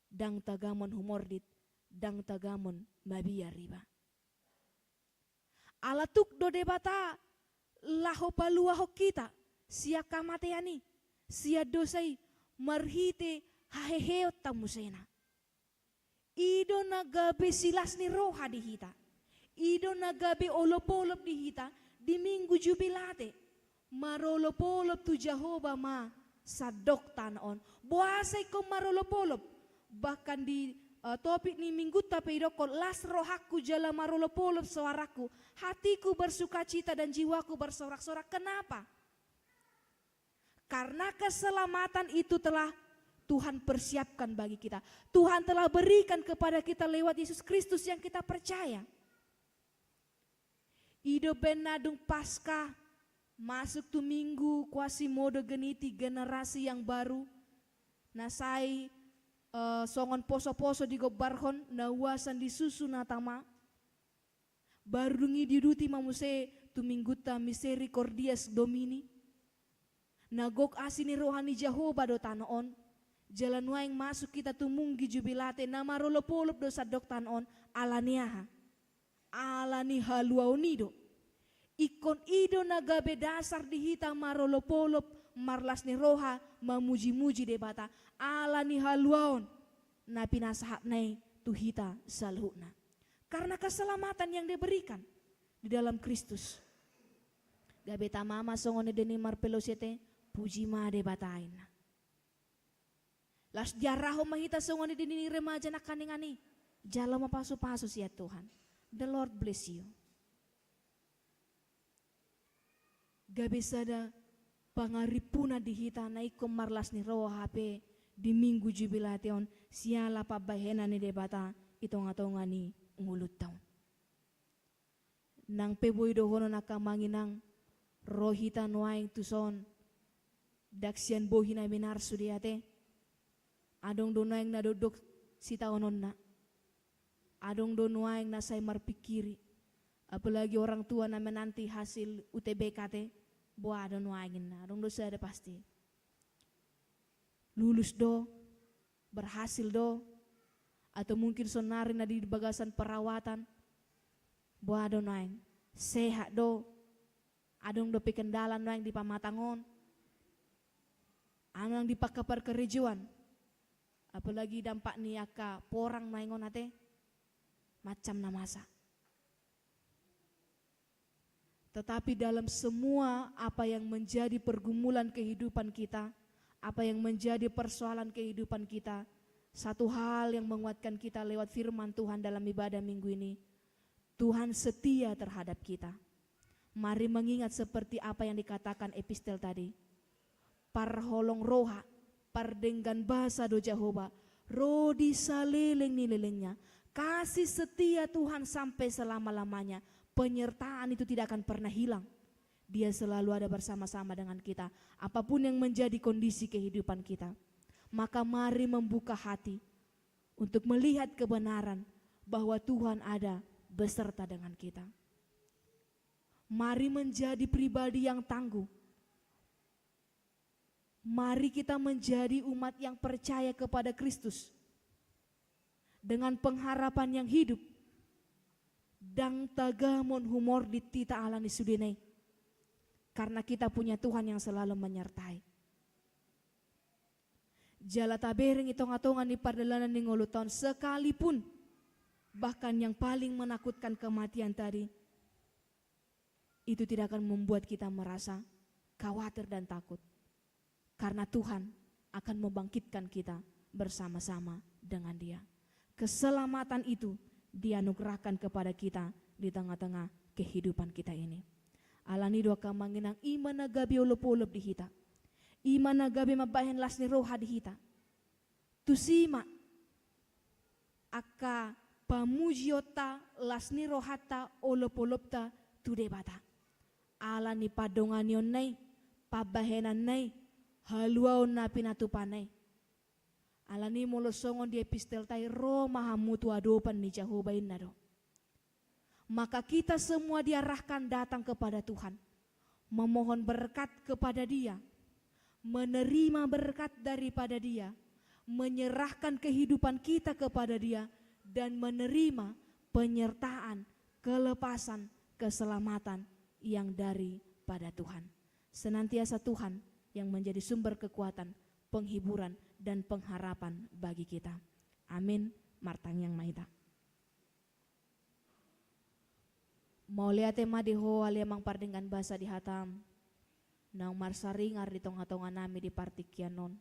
ndang tagamon humordit, ndang tagamon mabiar iba. Ala tuk do Debata laho paluahon hita sian hamatean i, sian dosa i, marhite haheheonta musena. I do na gabe silas ni roha di hita. I do na gabe olopolop di hita di Minggu Jubilate. Marolopolop tu Jahowa ma sandok tano on. Boasa ingkon marolopolop? Bahkan di, eh, topik ni Minggunta pe didokkon, las rohangku jala marolopolop soarangku. Hatiku bersukacita dan jiwaku bersorak-sorak. Kenapa? Karena keselamatan itu telah Tuhan persiapkan bagi kita. Tuhan telah berikan kepada kita lewat Yesus Kristus yang kita percaya. I do umbahen na dung Paskah, masuk tu Minggu Quasimodogeniti, generasi yang baru, na sai, eh, songon poso-poso digombarhon, na uasan di susu na tama. Baru dung i diuduti ma muse tu Minggunta Misericordias Domini. Na gok asi ni roha ni Jahowa do tano on, jala nuaeng masuk hita tu Minggu Jubilate na marolopolop do sandok tano on, ala ni aha? Ala ni haluaon i do. Ingkon i do na gabe dasar di hita marolopolop, marlas ni roha, mamujimuji Debata, ala ni haluaon na pinasahatna i tu hita saluhutna. Karena keselamatan yang diberikan di dalam Kristus. Gabe tama ma songon nidok ni marpelosete, puji ma Debata, inna. Laos diarahon ma hita songon nidok ni remaja nangkaningan i. Jalo ma pasupasu sian Tuhan. The Lord bless you. Gabe sada pangarimpunan di hita na ingkon marlas ni roha hape di Minggu Jubilate on, siala pambahenan ni Debata i tongatonga ni ngolunta on. Nang pe boi dohonon angka amang inang, ro hita nuaeng tuson, ndang sian bohi na minar sude ate. Adong do nuaeng na dokdok sitaononna. Adong do nuaeng na sai marpingkiri. Apalagi orang tua na menanti hasil U T B K ate, boha do nuaeng inna, adong do sada pasti. Lulus do, berhasil do, atau mungkin sonari na di bagasan perawatan, Boha do nuaeng? Sehat do? Adong dope kendala nuaeng di pamatang on? Adong di angka parkarejoan? Apalagi dampak ni angka porang nuaeng on ate? Macam na masa. Tetapi dalam semua apa yang menjadi pergumulan kehidupan kita, apa yang menjadi persoalan kehidupan kita, satu hal yang menguatkan kita lewat firman Tuhan dalam ibadah minggu ini, Tuhan setia terhadap kita. Mari mengingat seperti apa yang dikatakan epistel tadi. Parholong roha, pardenggan basa do Jahowa, ro di saleleng ni lelengna. Kasih setia Tuhan sampai selama-lamanya. Penyertaan itu tidak akan pernah hilang. Dia selalu ada bersama-sama dengan kita. Apapun yang menjadi kondisi kehidupan kita. Maka mari membuka hati untuk melihat kebenaran bahwa Tuhan ada beserta dengan kita. Mari menjadi pribadi yang tangguh. Mari kita menjadi umat yang percaya kepada Kristus. Dengan pengharapan yang hidup. Ndang tagamon humordit hita ala ni sudena i. Karena kita punya Tuhan yang selalu menyertai. Jala tabereng i tonga-tonga ni pardalanan ni ngolunta on sekalipun bahkan yang paling menakutkan kematian tadi, itu tidak akan membuat kita merasa khawatir dan takut. Karena Tuhan akan membangkitkan kita bersama-sama dengan Dia. Keselamatan itu dianugerahkan kepada kita di tengah-tengah kehidupan kita ini. Alani do angka amang inang, i ma na gabe olop-olop di hita. I ma na gabe mambahen las ni roha di hita. Tusi ma angka pamujionta, las ni rohanta, olop-olopta tu Debata. Ala ni pandonganionna i, pambahenanna i, haluaon na pinatupana i. Alani molo songon di epistelta i, ro ma hamu tu adopan ni Jahowa, inna do. Maka kita semua diarahkan datang kepada Tuhan, memohon berkat kepada Dia, menerima berkat daripada Dia, menyerahkan kehidupan kita kepada Dia, dan menerima penyertaan, kelepasan, keselamatan yang daripada Tuhan. Senantiasa Tuhan yang menjadi sumber kekuatan, penghiburan, dan pengharapan bagi kita. Amin. Martangiang ma hita. Mauliate ma di Ho ale Amang pardenggan basa di hataM, naung marsaringar di tonga-tonga nami di partingkian on.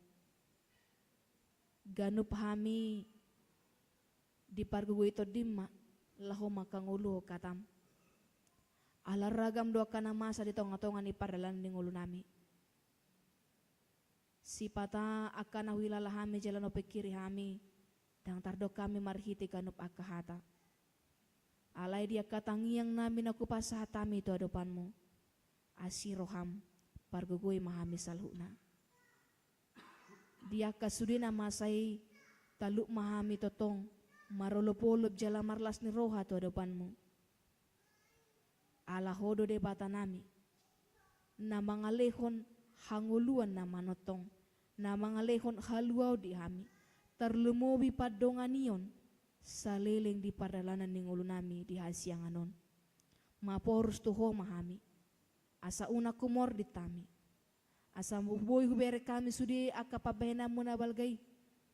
Ganup hami dipargogoi TondiM ma, laho mangkangoluhon hataM. Ala ragam do angka na masa di tonga-tonga ni pardalanan ni ngolu nami. Sipata angka na huhilala hami jala na hupingkiri hami, ndang tardok hami marhite ganup angka hata. Alai di angka tangiang nami na hupasahat hami tu adopanMu, asi rohaM, pargogoi ma hami saluhutna. Di angka sude na masa i, talup ma hami tongtong marolop-olop jala marlas ni roha tu adopanMu. Ala Ho do Debata nami, na mangalehon hangoluan na manongtong, na mangalehon haluaon di hami, tarlumobi pandonganion saleleng di pardalanan ni ngolu nami di hasiangan on. Maporus tu Ho ma hami, asa unang humordit hami. Asa boi hubereng hami sude angka pambahenanMu na balga i,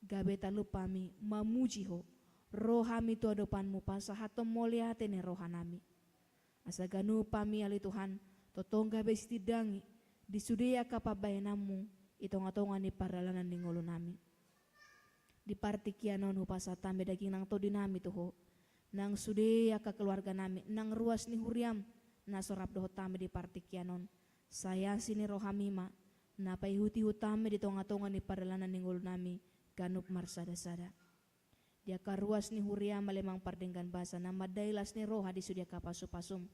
gabe talup hami mamuji Ho, ro hami tu adopanMu pasahathon mauliate ni roha nami. Asa ganup hami ale Tuhan, tongtong gabe sitindangi di sude angka pambahenanMu i tonga-tonga ni pardalanan ni ngolu nami. Di partingkian on hupasahat hami daging nang tondi nami tu Ho, nang sude angka keluarga nami, nang ruas ni huriaM na so rap dohot hami di partingkian on. Sai asi ni rohaM i ma na paihut-ihut hami di tonga-tonga ni pardalanan ni ngolu nami ganup marsada-sada. Di angka ruas ni huriaM ale Amang pardenggan basa na mandai las ni roha di sude angka pasu-pasuM,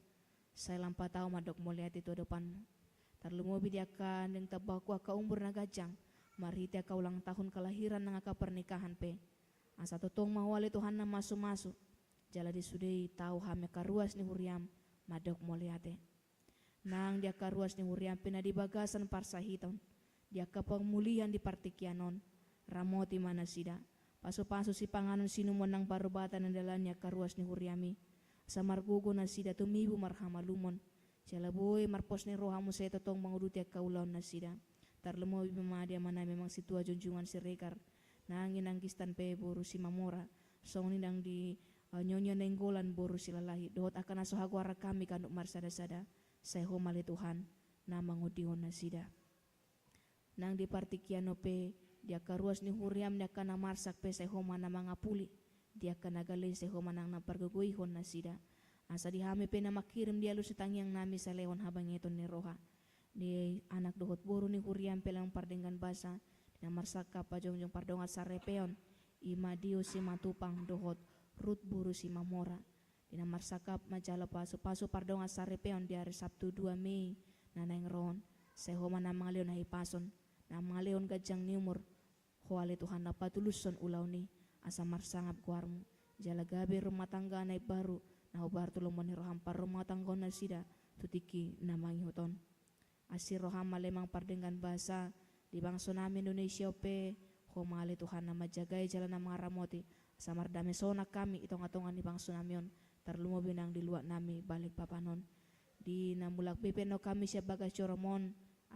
sai lam patau mandok mauliate tu adopanMu. Tarlumobi di angka naeng tambahen Ho angka umur na ganjang, marhite angka ulang tahun kelahiran nang angka pernikahan pe. Asa tongtong ma Ho ale Tuhan na masu-masu, jala di sude i tau hami angka ruas ni huriaM mandok mauliate. Nang di angka ruas ni huriaM pe na di bagasan parsahiton, di angka pamulihan di partingkian on, ramoti ma nasida. Pasu-pasu sipanganon sinumon nang parubatan na dalan ni angka ruas ni huriaM i. Asa margogo nasida tumibu marhamalumon. Jala boi marpos ni roha muse tongtong manguduti angka ulaon nasida. Tarlumobi ma di amanami Amang Sintua Junjungan Siregar. Nang inang Gistan pe boru Simamora. Songon i nang di, eh, Nyonya Nainggolan boru Silalahi. Dohot angka na so hagoaran hami ganup marsada-sada. Sai Ho ma ale Tuhan, na mangondihon nasida. Nang di partingkian on pe, di angka ruas ni huriaM, di angka na marsak pe sai Ho ma na mangapuli, di angka na gale sai Ho ma nang na pargogoihon nasida. Asa di hami pe na mangkirim di alusi tangiangnami salehon habangeton ni roha. Di anak dohot boru ni huriaM pe Amang pardenggan basa, di na marsangkap pajongjong pardongan saripeon, i ma Dio Simatupang dohot Rut boru Simamora. Di na marsangkap manjalo pasu-pasu pardongan saripeon di ari Sabtu dua Mei na naeng ro on, sai Ho ma na mangalehon hahipason, na mangalehon ganjang ni umur, Ho ale Tuhan na patulushon ulaon i, asa marsangap goarMu, jala gabe rumah tangga na imbaru, na hubahen tu lomo ni rohaM parrumahtanggaon nasida, tu tingki na mangihut on. Asi rohaM ale Amang pardenggan basa, di bangso nami Indonesia on pe, Ho ma ale Tuhan na manjagai jala na mangaramoti, asa mardame sonang hami di tonga-tonga ni bangso nami on, tarlumobi nang di luat nami Balikpapan on. Di na mulak be pe annon hami sian bagas joroM on,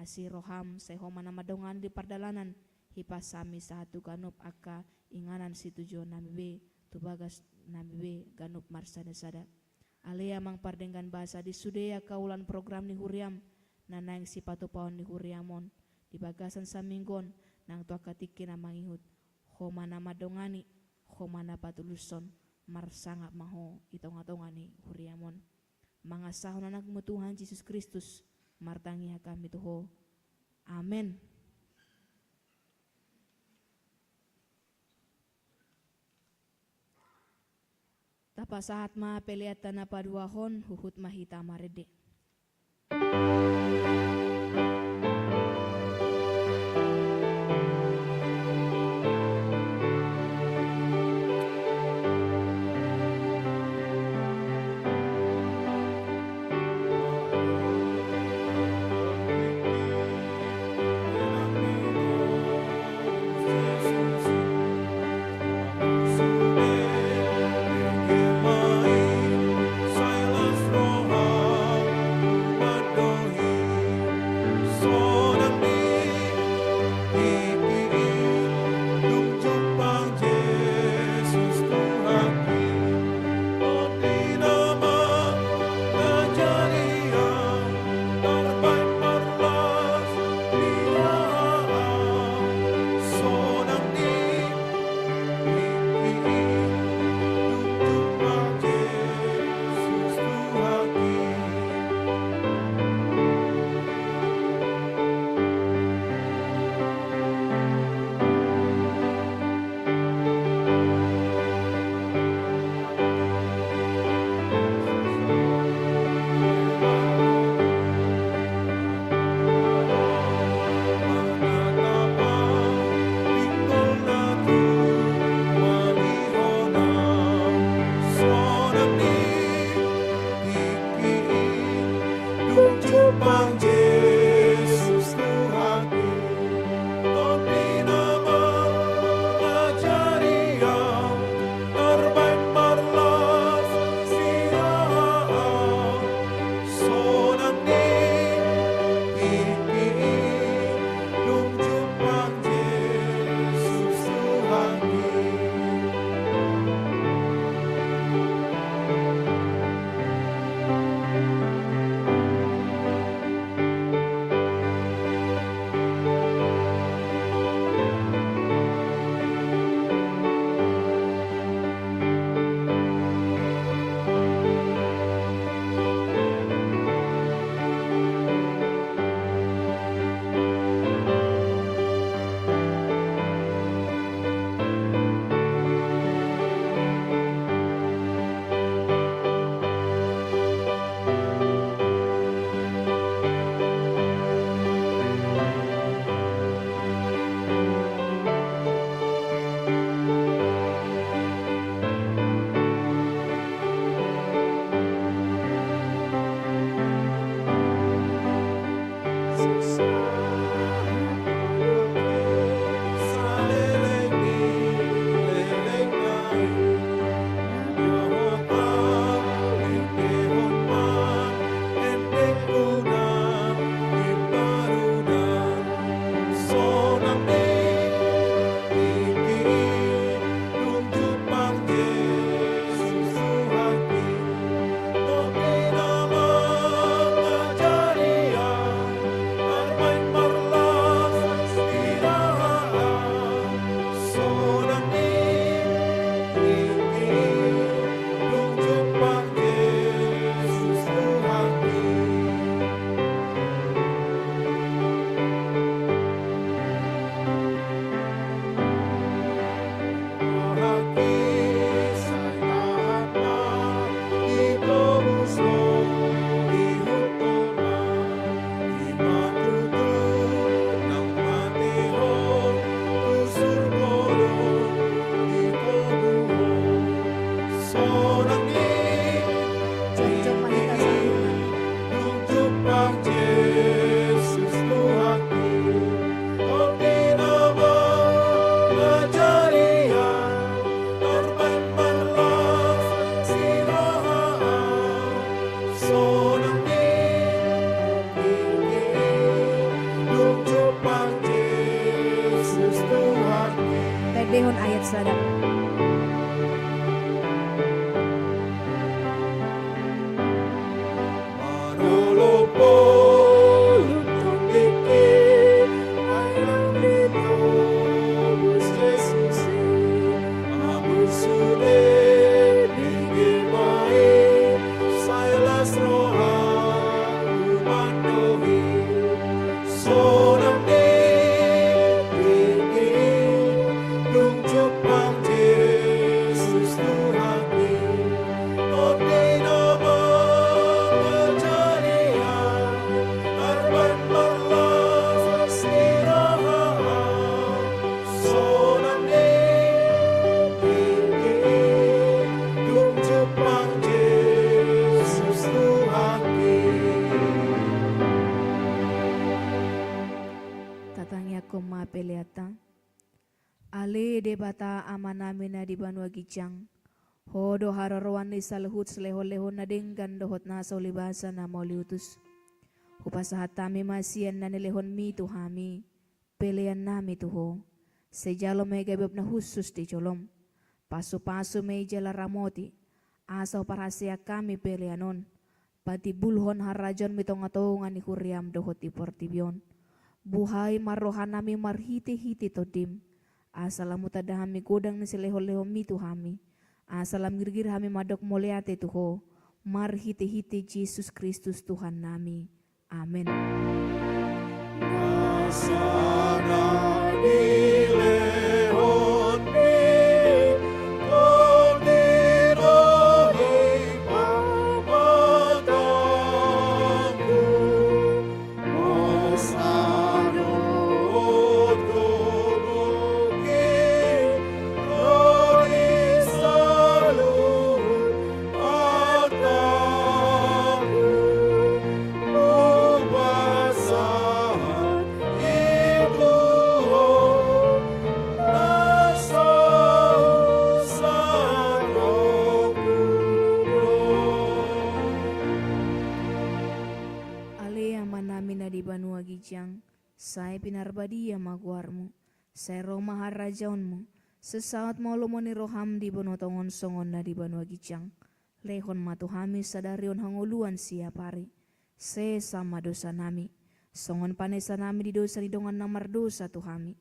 asi rohaM, sai Ho ma na mandongani di pardalanan, hipas hami sahat tu ganup angka inganan situjuon nami be, tu bagas nami be, ganup marsada-sada. Ale Amang pardenggan basa di sude angka ulaon program ni huriaM, na naeng sipatupaon ni huriaM on, di bagasan saminggu on, nang tu angka tingki na mangihut, Ho ma na mandongani, Ho ma na patulushon, marsangap ma Ho di tonga-tonga ni huriaM on. Mangasahon AnakMu Tuhan Jesus Kristus, martangiang hami tu Ho. Amen. Tapasahat ma peleanta na paduahon, huhut ma hita marende. Dung jumpang Jesus Tuhan i. Tandehon ayat sada. Manolop ho, lungkun tingki, ai lam ditobus Jesus i. Amun sude pinggil ma i, sai las rohangku mandohi. Sonang di tingki, dung jumpang Jesus Tuhan i. Tondi na mangajari au, arban marlas ni roha. Sonang di tingki, dung jumpang Jesus Tuhan i. Tatangiangkon ma peleanta. Ale Debata Amanami na di banua ginjang, Ho do haroroan ni saluhut silehonlehon na denggan dohot na so ulibasa na mauliutus. Hupasahat hami ma sian na nilehonmi tu hami, peleannami tu Ho. Sai jalo ma i gabe uap na hushus di jolom. Pasupasu ma i jala ramoti, asa huparhaseang hami pelean on patimbulhon harajaonmu di tongatonga ni huriam dohot di portibi on. Buhai ma rohanami marhitehite Tondim, asa lam hutanda hami godang ni silehonlehonmi tu hami, asa lam girgir hami mandok mauliate tu Ho, marhitehite Jesus Kristus Tuhannami. Amen. Nasa na nilehonmi Tondi do i pamatangku, hosa dohot gogohi do i saluhut hatangku. Hupasahat i tu Ho, na so husahat rohangku do. Ale Amanami na di banua ginjang, sai pinarbadia ma goarmu. Sai ro ma harajaonmu. Sai saut ma lomo ni roham di banua tonga on songon na di banua ginjang. Lehon ma tu hami sadari on hangoluan siapari. Sesa ma dosanami, songon panesanami di dosa ni dongan na mardosa tu hami.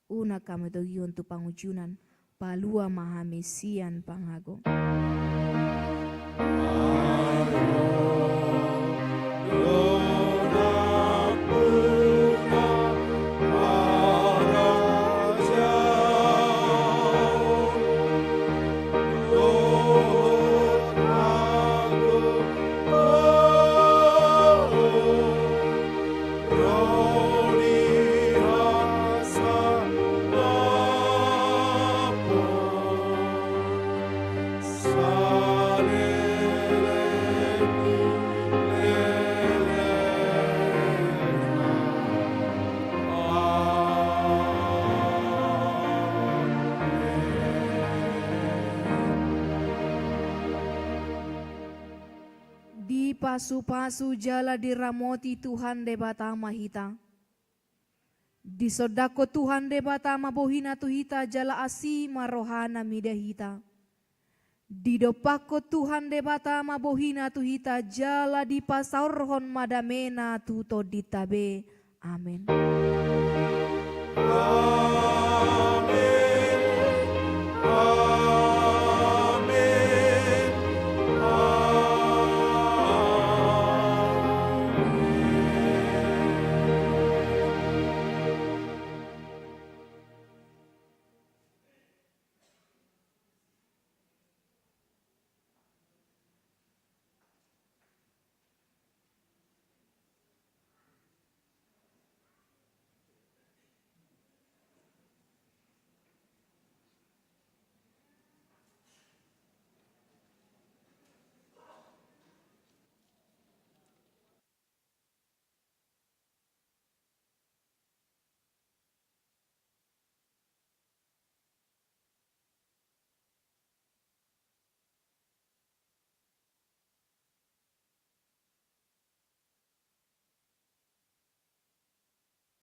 Unang hami togihon tu pangunjunan. Palua ma hami sian pangago. Dipasupasu jala diramoti Tuhan Debata ma hita. Disondangkon Tuhan Debata ma bohina tu hita jala asi ma rohana mida hita. Didompakkon Tuhan Debata ma bohina tu hita jala dipasaorhon ma damena tu tondinta be. Amen.